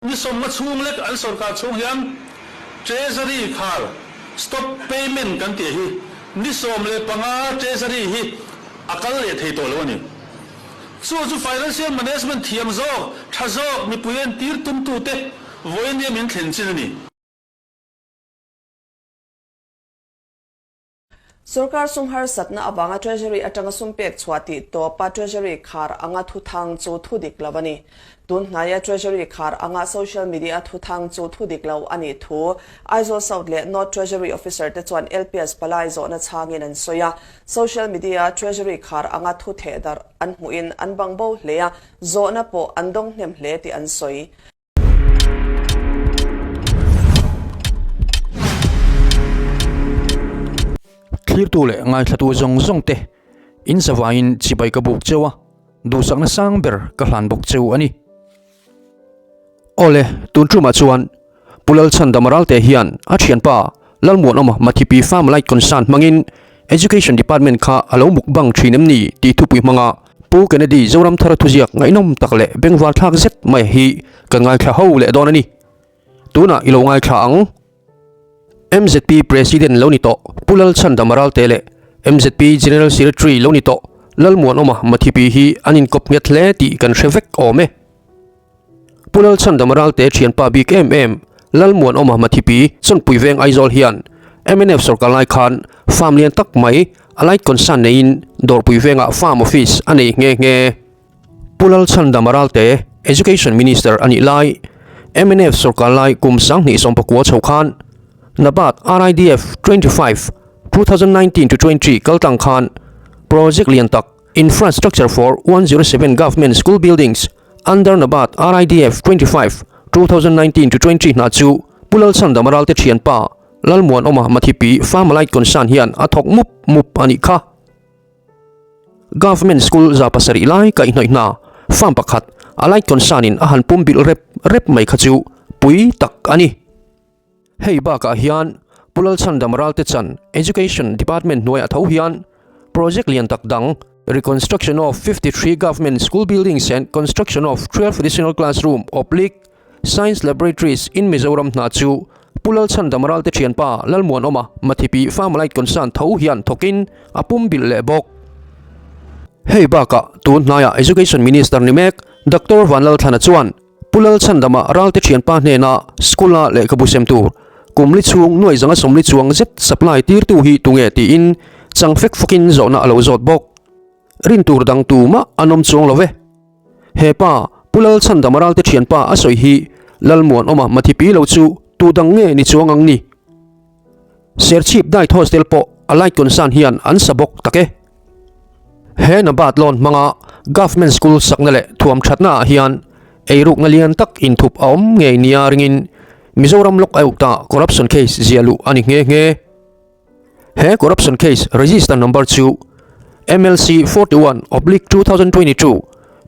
Ni sawmnga chhung lek an sorkar chhung hian Treasury khar, stop payment kan tih hi ni 15 Treasury hi a kal leh thei tawh lo a ni. Chu chu financial management thiam zawk, tha zawk mipui entir tumtute vawiin hi min thlen chin a ni. Sorkar sum harsatna avanga Treasury atanga sum pek chhuah tih tawpa Treasury khar anga thuthang chu thu dik lo a ni. Tun hnaia Treasury khar anga social media thuthang chu thu dik lo a nih thu Aizawl South leh North Treasury Officer te chuan LPS palai zawhna chhangin an sawi a. Social media Treasury khar anga thu theh darh an hmuhin an bang bo hle a, zawhna pawh an dawng hnem hle tih an sawi. Thlirtu leh ngaithlatu zawng zawng te in zavaiin chibai ka buk cheu a, duhsakna sang ber ka hlan bawk cheu a ni. Awle, tun tumah chuan Pu Lalchhandam Ralte hian a thianpa Lalmuanawma Mathipi Farm Light Concern hmangin Education Department kha a lo mukbang thin em ni tih thupui hmanga Pu Kennedy Zoramthara thuziak ngaihnawm tak leh bengvar thlak zet mai hi kan ngaithla ho leh dawn a ni. Tunah i lo ngaithla ang. MZP President lo ni tawh Pu Lalchhandama Ralte leh MZP General Secretary lo ni tawh Lalmuanawma Mathipi hi an inkawp nghet hle tih kan hre vek awm e. Pu Lalchhandama Ralte thianpa bik em em Lalmuanawma Mathipi Chawnpui Veng Aizawl hian mnf sorkar lai khan farm lian tak mai a light concern neiin Dawrpui Vengah farm office a nei nghe nghe. Pu Lalchhandama Ralte Education Minister a nih lai mnf sorkar lai kum 2019 chho khan NABARD RIDF 25, 2019 to 20 kaltlang khan project lian tak Infrastructure for 107 Government School Buildings Under NABARD RIDF 25, 2019 to 20 hna chu Pu Lalchhandama Ralte thianpa Lalmuanawma Mathipi Farmalite Concern hian a thawk mup mup a nih kha. Government School 700 lai kaihhnawih hna farm pakhat a light concern in a han pum bilh rep rep mai kha chu pui tak a ni. Hei bakah hian Pu Lalchhandam Ralte chan Education Department hnuaiah tho hian project lian tak dang Reconstruction of 53 Government School Buildings and Construction of 12 Additional Classroom oblique Science Laboratories in Mizoram hna chu Pu Lalchhandam Ralte thianpa Lalmuanawma Mathipi Farmalite Concern tho hian thawkin a pum bilh leh bawk. Hei bakah tun hnaiah Education Minister ni mek Doctor Vanlalthlana chuan Pu Lalchhandama Ralte thianpa hnena school-a lehkhabu sem tur kum li chhung nuai zanga 40 chuang zet supply tirtu hi tunge tiin chang fek fawkin zawhna a lo zawt bawk. Rin tur dang tumah an awm chuang lo ve. He pa Pu Lalchhandama Ralte thianpa a sawi hi Lalmuanawma Mathipi lo chu tu dang nge ni chuang ang ni? Serchhip Diet Hostel pawh a light concern hian an sa bawk tak e. He NABARD loan hmanga Government School sakna leh thuam thatna ah hian eirukna lian tak inthup a awm ngei nia ringin Mizoram Lok Ayukta corruption case zia luh a ni nghe nghe. He corruption case register number chu MLC 41/2022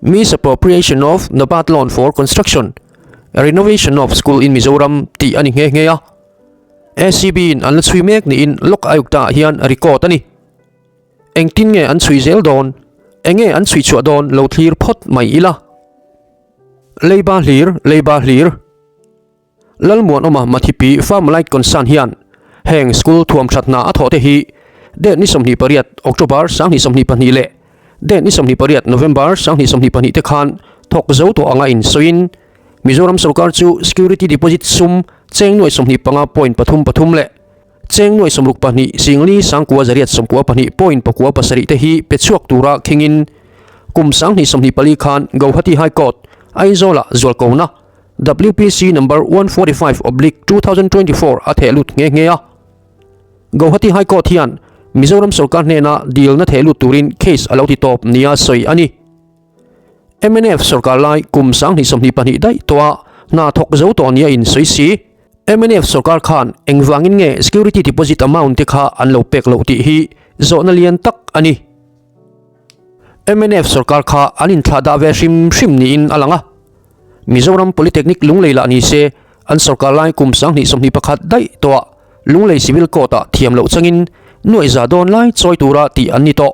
Misappropriation of NABARD Loan for Construction, Renovation of School in Mizoram tih a ni nghe nghe a. ACB in an la chhui mek niin Lok Ayukta ah hian record a ni. Engtin nge an chhui zel dawn? Enge an chhui chhuah dawn lo thlir phawt mai ila. Leiba hlir, leiba hlir. Lalmuanawma Mathipi Farm Light Concern hian heng school thuam that hna a thawh te hi date ni 28 October 2022 leh date ni 28 November 2022 te khan thawk zo tawh anga insawiin Mizoram sorkar chu security deposit sum cheng nuai 25 point pathum pathum leh cheng nuai 62 singli sangkua zariat 92 point pakua pasarih te hi pe chhuak tura khingin kum 2024 khan Gauhati High Court Aizawlah zualkona WPC number 145/2024 a theh lut nghe nghe a. Gauhati High Court hian Mizoram sorkar hnena dilna theh lut turin case a lo ti tawp nia sawi a ni. Mnf sorkar lai kum 2022 daih tawh a hna thawk zo tawh nia in sawi si. Mnf sorkar khan engvangin nge security deposit amount te kha an lo pek loh tih hi zawhna lian tak a ni. Mnf sorkar kha an inthlah dah ve hrim hrim niin a lang a. Mizoram Polytechnic Lunglei lah ni se an sorkar lai kum 2021 daih tawh ah Lunglei Civil Court ah thiam loh changin nuaih za dawn lai chawi tura tih an ni tawh.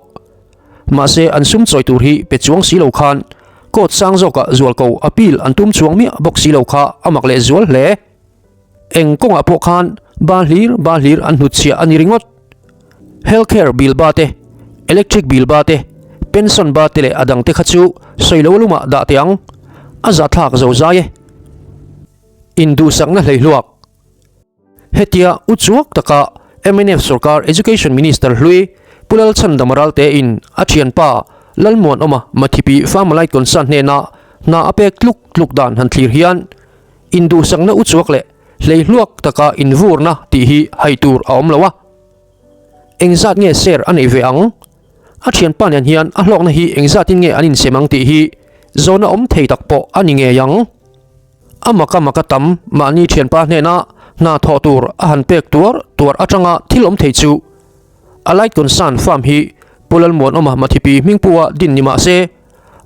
Mahse an sum chawi tur hi pe chuang si lo khan Court sang zawkah zualko appeal an tum chuang miah bawk si lo kha a mak leh zual hle. Eng kawngah pawh khan ba hlir ba hlir an hnutchhiah a ni ringawt. Health care bill ba te, electric bill ba te, pension ba te leh a dangte kha chu sawi lo lumah dah teh ang. A zahthlak zo zai e. Induhsakna hleihluak. Hetia uchuak taka mnf sorkar Education Minister hlui Pu Lalchhandama Raltein a thianpa Lalmuanawma Mathipi Farmalite Concern hnena hna a pek tluk tluk dan han thlir hian induhsakna uchuak leh hleihluak taka invurna tih hi hai tur a awm lo a. Engzat nge share a neih ve ang? A thianpa nen hian a hlawkna hi engzatin nge an insem ang tih hi zawhna awm thei tak pawh a ni ngei ang. A maka maka tam mahni thianpa hnena hna thawh tur a han pek tuar tuar atanga thil awm thei chu Allied Concern Farm hi Pu Lalmuanawma Mathipi hmingpua din ni mah se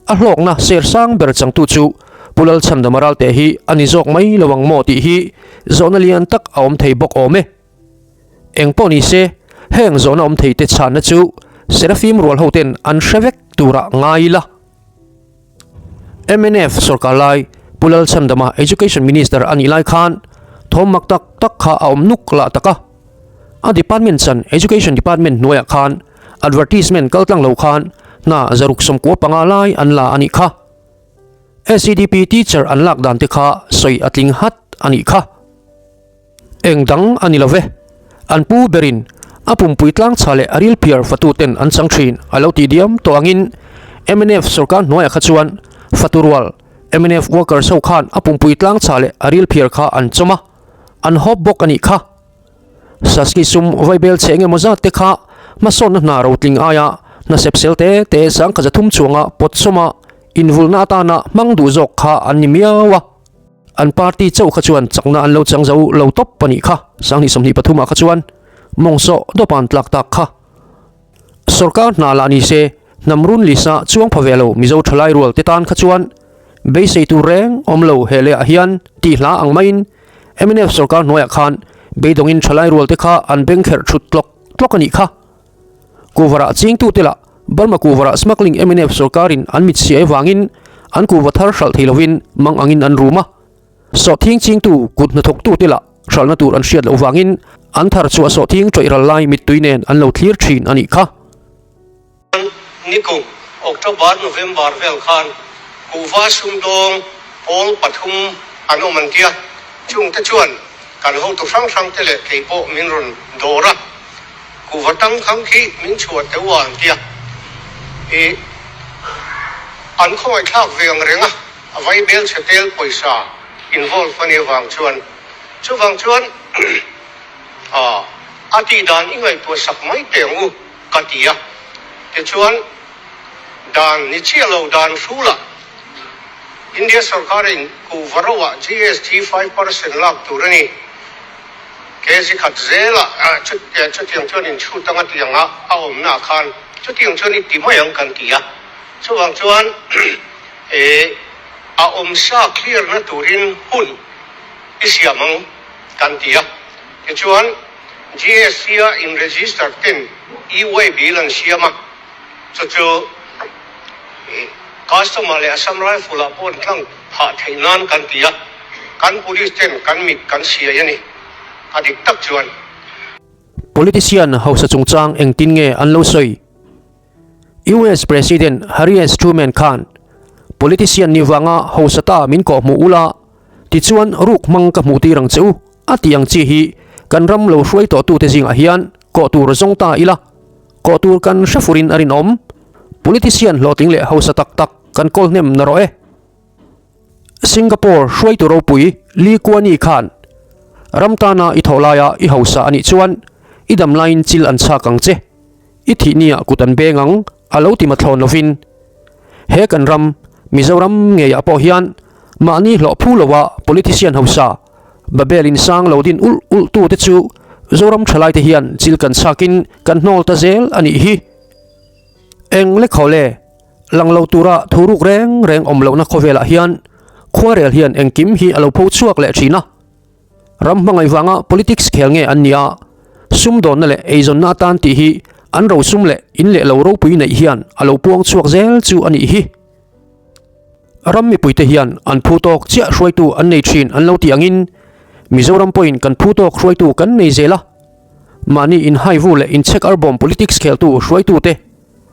a hlawkna ser sang ber changtu chu Pu Lalchhandama Ralte hi a ni zawk mai lo ang maw tih hi zawhna lian tak a awm thei bawk awm e. Eng pawh ni se heng zawhna awm thei te chhanna chu Serafim rual ho ten an hre vek turah ngai ila. Mnf sorkar lai Pu Lalchhandama Education Minister a nih lai khan thawm mak tak tak kha a awm nuk lah tak a. A department chan Education Department hnuaiah khan advertisement kal tlang lo khan hna zaruk 95 lai an la a nih kha. SEDP teacher an lak dan te kha sawi a tling hat a nih kha. Eng dang a ni lo ve. An pu berin a pumpui tlangchha leh a ril phiar fatuten an chang thin a lo tih diam tawh angin mnf sorkar hnuaiah kha chuan fatu rual mnf workers ho khan a pumpui tlangchha leh a ril phiar kha an chawm a, an hawp bawk a nih kha. Saski sum vaibel chhe engemaw zat te kha hmasawnna hna rotling aia hna sepsel te te 1300 chuanga pawt sawma invulna atana hmang duh zawk kha an ni miau a. An party chauh kha chuan chakna an lo chang zo lo tawp a nih kha, 2023 ah kha chuan mawng sawh dawp an tlak tak kha. Sorkar hna lah ni se, hnam run lisa chuang pha ve lo Mizo thalai rual te tan kha chuan beisei tur reng awm lo he leh ah hian tih hla ang maiin mnf sorkar hnuaiah khan beidawngin thalai rual te kha an bengkherh thut tlawk tlawk a nih kha. Kuvarah chingtute lah Burma kuvarah smuggling mnf sorkarin an mit siai avangin an kuva thar hralh thei lovin mang angin an rum a. Sawhthing chingtu kut hnathawktute lah hralhna tur an hriat loh vangin an thar chhuah sawhthing tawih ral lai mittui nen an lo thlir thin a nih kha. Nikum October, November vel khan kuva sumdawng pawl pathum an awm an tia, chungte chuan kan hotu hrang hrangte leh kei pawh min rawn dawr a. Kuhva tang khang khi min chhuah teuh a an tia. I an khawngaihthlak ve ang reng a, a vaibel chhe tel pawisa involve a nih avang chuan. Chuvang chuan a tih dan i ngaihtuah sak mai teh ang u ka ti a. Tichuan dan ni chiah lo dan hrulah India sorkarin kuhva roah GST 5% lak tur a ni. Kg khat zela chutiang chuan in chhut anga tianga a awmna ah khan chutiang chuan i ti mai ang kan ti a, chuvang chuan a awmsa clear na turin hun i siam ang kan ti a, tichuan GST a in register ten e-way bill an siam a, chu chu customer leh Assam Rifle ah pawh an tlang phah theih nan kan ti a, kan police ten kan mit kan siai a ni, a dik tak chuan. Politician hausa chungchang engtin nge an lo sawi? US President Harry S Truman khan politician nih vanga hausa ta min kawh hmuh ula, tichuan ruk hmang ka hmuh tir ang che u a tih ang chi hi kan ram lo hruai tawh tute zingah hian kawh tur zawng ta ila. Kawh tur kan hre furin a rinawm. Politician hlawhtling leh hausa tak tak kan kawl hnem na rawh e. Singapore hruaitu ropui Lee Kuan Yew khan ram tana i thawh laia i hausa a nih chuan i dam laiin chil an chhak ang che, i thih nia kut an beng ang a lo ti mathlawn lovin he kan ram Mizoram ngeiah pawh hian mahni hlawh phu loa politician hausa Babel in sang lo din ulh ulh tu te chu Zoram thalai te hian chil kan chhakin kan hnawl ta zel a nih hi. Eng le khaw le, lang lo tura thu ruk reng reng awm lohna khawvelah hian khuarel hian engkim hi a lo pho chhuak leh thin a. Ram hmangaih vanga politics khel nge an nia, sumdawnna leh eizawnna atan tih hi an rosum leh in leh lo ropui neih hian a lo puang chhuak zel chu a nih hi. Ram mipuite hian an phu tawk chiah hruaitu an nei thin an lo tih angin Mizoram pawhin kan phu tawk hruaitu kan nei zel a. Mahni inhaivu leh inchhek arbawm politics kheltu hruaitute,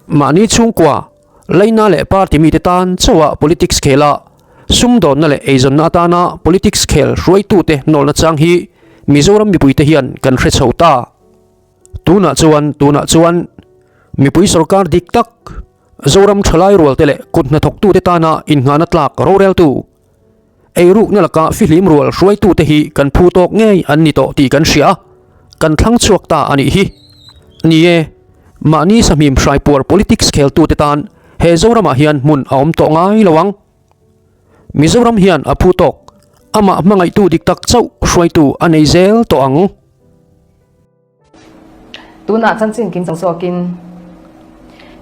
mahni chhungkua, laina leh party mite tan chauha politics khela sumdawnna leh eizawnna atana politics khel hruaitute hnawlna chang hi Mizoram mipuite hian kan hre chho ta. Tunah chuan tunah chuan mipui sorkar dik tak, Zoram thalai rualte leh kut hnathawktute tana innghahna tlak roreltu, Eirukna laka fihlim rual hruaitute hi kan phu tawk ngei an ni tawh tih kan hria a, kan thlang chhuak ta a nih hi. Ni e, mahni sahmim hraipuar politics kheltute tan he Zoramah hian hmun a awm tawh ngai lo ang. Mizoram hian a phu tawk, amah hmangaihtu dik tak chauh hruaitu a nei zel tawh ang. Tunah chanchin kim chang zawkin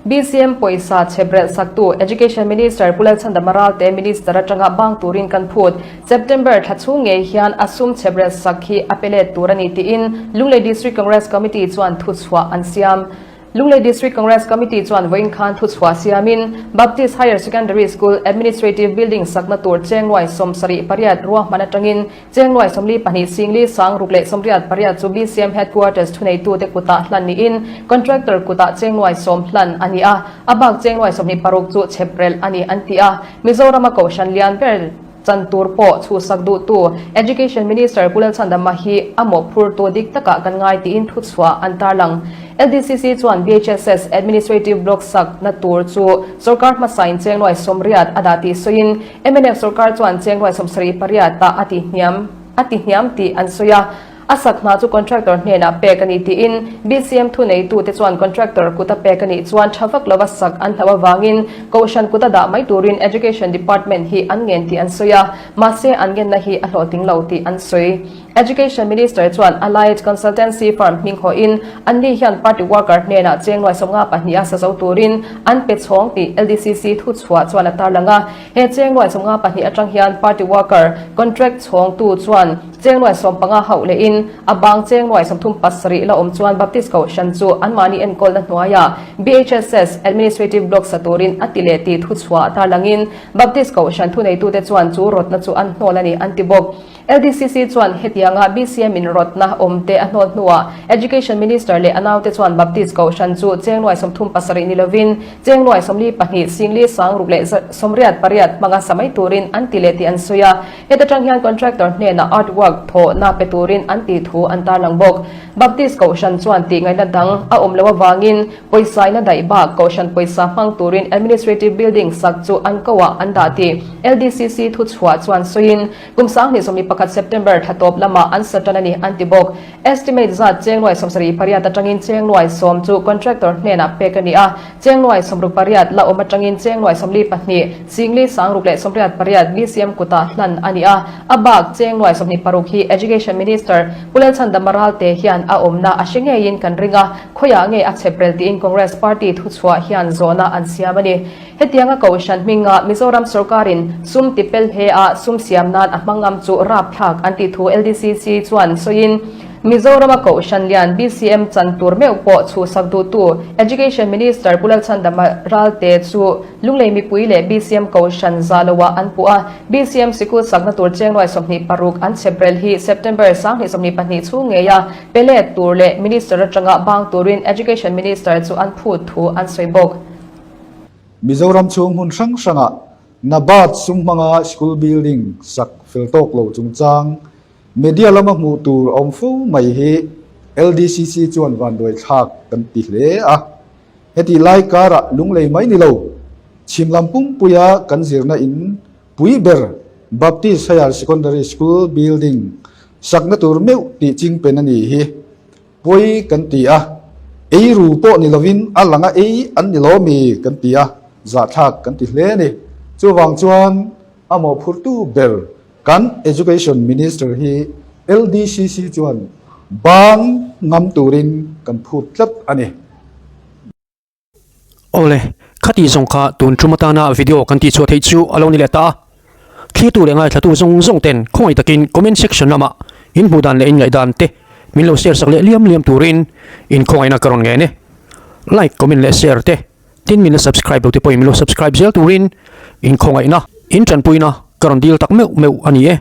BCM pawisa chhebrelh saktu Education Minister Pu Lalchhandama Ralte Minister atanga bang turin kan phut. September thla chhung ngei hian a sum chhebrelh sak hi a pe let tur a ni tiin Lunglei District Congress Committee chuan thuchhuah an siam. Lunglei District Congress Committee chuan vawiin khan thuchhuah siamin Baptist Higher Secondary School Administrative Building sakna tur chengluai 78 ruahman atangin Chengluai 42 Singli sang ruk leh 88 chu BCM Headquarters thuneitute kutah hlan niin Contractor kutah Chengluai 10 hlan a ni a, a bak Chengluai 26 chu chheprelh a ni an ti a. Mizorama Kohhran lian ber chan tur pawh chhuhsak duhtu Education Minister Pu Lalchhandama hi a mawhphurtu dik takah kan ngai tiin thuchhuah an tarlang. LDCC chuan BHSS Administrative Block sakna tur chu sorkar hmasain Chengluai 80 a dah tih sawiin Mnf sorkar chuan chengluai 78 ah a ti hniam a ti hniam tih an sawi a, a sak hna chu contractor hnenah pek a ni tiin BCM thuneitute chuan contractor kuta pek a nih chuan tha vak lova sak an hlauh avangin Kohhran kuta dah mai turin Education Department hi an ngen tih an sawi a, mahse an ngenna hi a hlawhtling lo tih an sawi. Education Minister chuan Allied Consultancy firm hming hawhin anni hian party worker hnenah chengluai 52 a sa zo turin an pe chhawng tih LDCC thuchhuah chuan a tarlang a. He chengluai 52 atang hian party worker contract chhawngtu chuan chengluai 15 hauh lehin a bang chengluai 37 la awm chuan Baptist Kohhran chu anmahni enkawlna hnuaiah BHSS Administrative Block sa turin a ti leh tih thuchhuah a tarlangin Baptist Kohhran thuneitute chuan chu rawtna chu an hnawl a ni an ti bawk. LDCC chuan hetianga BCM in rawtna awm te a hnawl hnuah Education Minister leh a naute chuan Baptist Kohhran chu chengluai 37 ni lovin chengluai 42 singli sang ruk leh 88 hmanga sa mai turin an ti leh tih an sawi a. Heta tang hian contractor hnenah art work thawhna pe turin an tih thu an tarlang bawk. Baptist Kohhran chuan tih ngaihna dang a awm loh avangin pawisa ina daih bak Kohhran pawisa hmang turin Administrative Building sak chu an koah an dah tih LDCC thuchhuah chuan sawiin Kum 2021 September thla tawp lamah an sa tan a ni an ti bawk. Estimate zat chengluai 78 atangin chengluai 10 chu contractor hnenah pek a ni a, chengluai 68 la awm atangin chengluai 42 singli sang ruk leh 88 BCM kutah hlan a ni a, a bak chengluai 26 hi Education Minister Pu Lalchhandama Ralte hian a awmna a hre ngeiin kan ring a, khawiah nge a chheprel tiin Congress party thuchhuah hian zawhna an siam a ni. Hetianga Kohhran hminga Mizoram sorkarin sum tipel hle a sum siam nan a hmang ngam chu rapthlak an tih thu LDCC chuan sawiin, Mizorama Kohhran lian BCM chan tur meuh pawh chhuhsak duhtu Education Minister Pu Lalchhandama Ralte chu Lunglei mipui leh BCM Kohhran za loah an puh a, BCM sikul sakna tur chengluai 26 an chheprel hi September 2022 chhung ngeia pe let tur leh Minister atanga bang turin Education Minister chu an phut thu an sawi bawk. Mizoram chhung hmun hrang hrangah NABARD sum hmanga school building sak fel tawk lo chungchang media lama hmuh tur a awm fo mai hi LDCC chuan vanduai thlak kan ti hle a. Hetih lai karah lunglei mai ni lo, chhim lam pumpuia kan zirna in pui ber Baptist Higher Secondary School building sakna tur meuh tih chingpen a ni hi. Pawi kan ti a, ei ru pawh ni lovin a langa ei an ni lo mi kan ti a, zahthlak kan ti hle a ni. Chuvang chuan a mawhphurtu ber kan Education Minister hi LDCC chuan bang ngam turin kan phut tlat a ni. Awle, khati zawng kha tun tum atana video kan tih chhuah theih chu a lo ni leh ta a. Thlitu leh ngaithlatu zawng zawng ten khawngaih takin comment section lamah in hmuh dan leh in ngaih dan te min lo share sak leh liam liam turin in khawngaihna ka rawn ngen e. Like, comment leh share te tin min la subscribe lo te pawhin min lo subscribe zel turin in khawngaihna. In tanpuina ka rawn dil tak meuh meuh a ni e.